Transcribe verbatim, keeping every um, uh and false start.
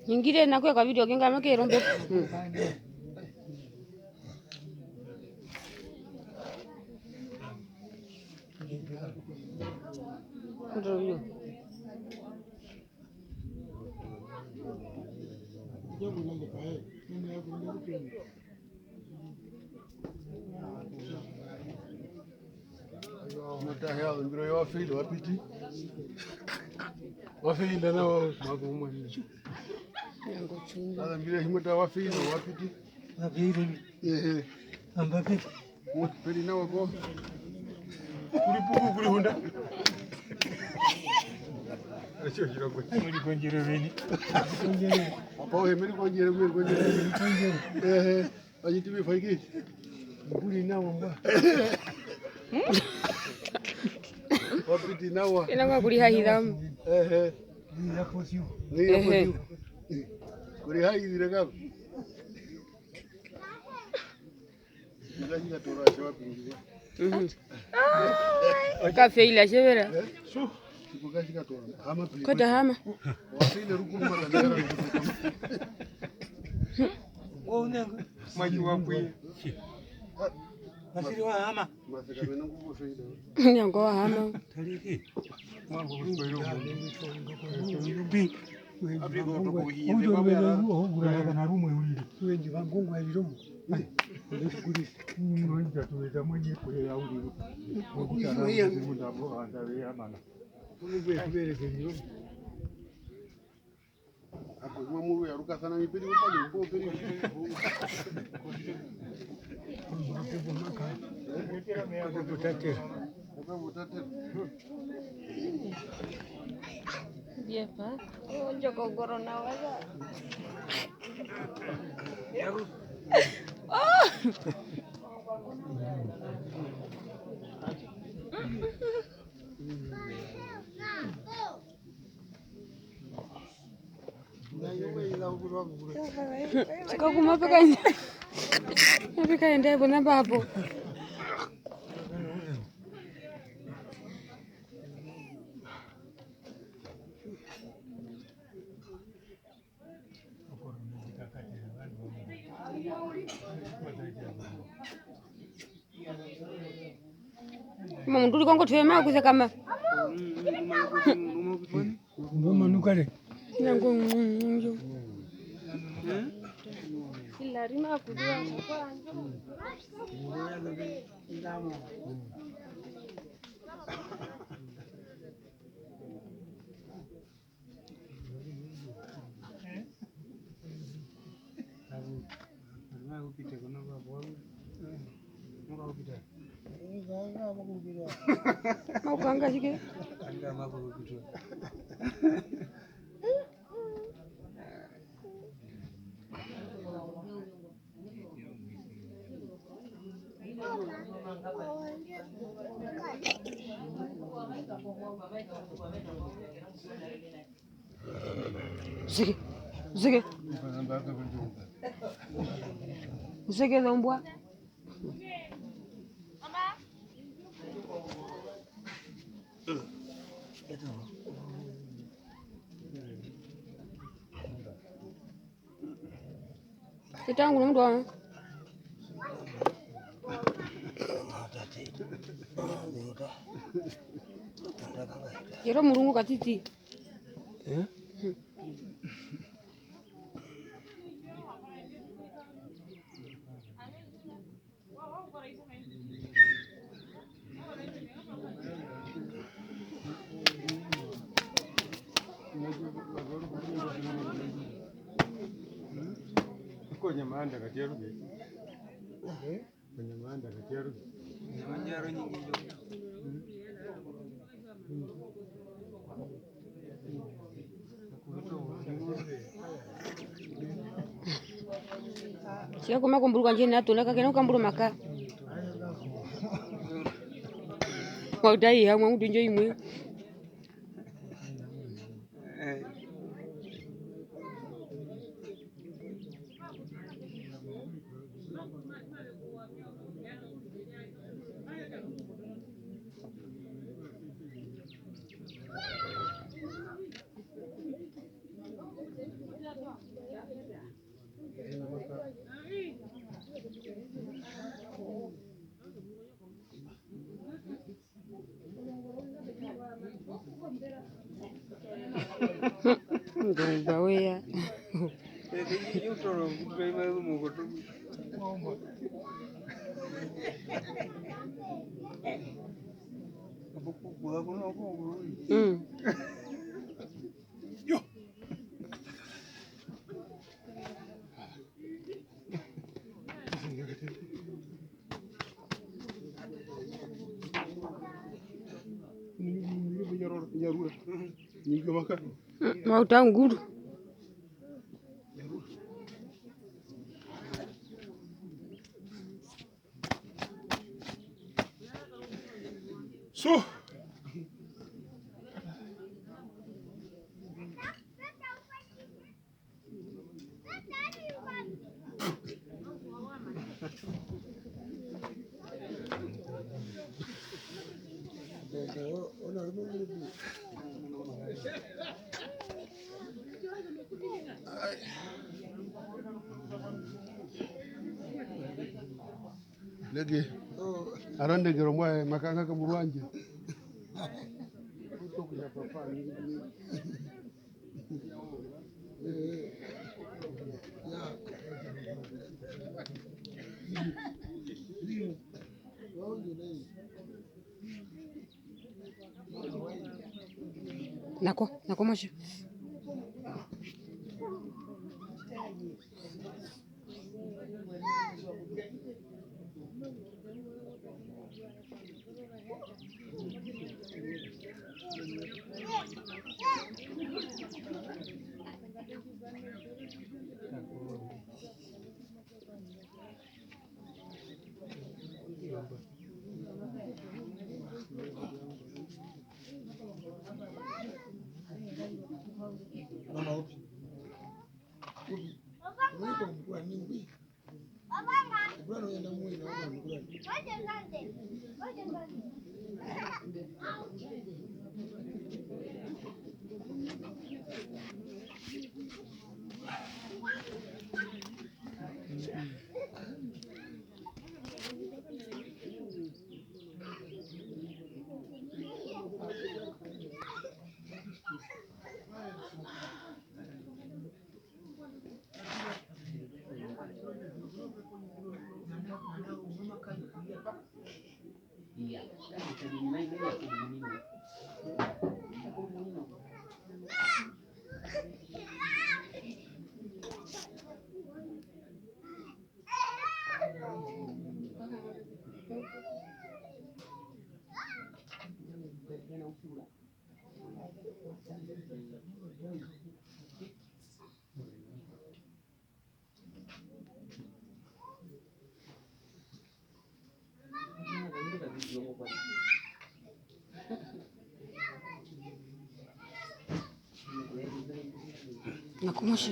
Ningire nakuya kwa video kenga make rombe. Ndio. Mutahe alumbiro yo wafeile wapiti. Wafeile na wa makumwe. Alumbiro himwe ta wafeile wapiti. Wafeile. Ehe. Amba piti. Peri nawa ko. Kuri puku kuri hunda. Acho jira ko. Muri konjere veni. Apa we muri konjere, muri konjere. Ehe. Aji tivi faiki. Kuri nawa mba. Wapiti nawa. Ina kwa kuri hahira. Ehe. Ni ya posiu. Ni ya posiu. Kuri hahira kama. Mukashikatora tjawapingiwa. Mhm. Kafeila tjevera. Eh? Mukashikatora. Hama pili. Kota hama. Wafeile rukuru makandera. Mwaji wakwiye. Masiri wa hama. Nyango wa hama. Ako, imwe muru yarukasana, mi peri upale, mbo peri. Yepa, onjo kongoro nawa. Oh! Tjikakuma pekaenda, pekaenda hapo na hapo. Omundu u ri kongotwe ma kusekama. Ngo manukare. Nango ngungu. Ila rima kuliwa. Maupanga tjike? Zeke, zeke. Zeke zombwa. Tete wangu nomundu wao. Yero murungu katiti. Eh? Konyama anda kati ya rubi. Konyama anda kati ya rubi. Tjiyakuma komburuka ndje natu, naka kena kukambura omaka. Mauta iha mwa mutu ndjo imwe. Ndongwa weya. Mm. Mm, mauta nguru. So. Leke. Arandekero mwae makanga kamurwanje. Kutokuya papa. Nako, nako mwatje. Mama upi? Upi? Upi kwa mkuu wa nini? Nakumashi.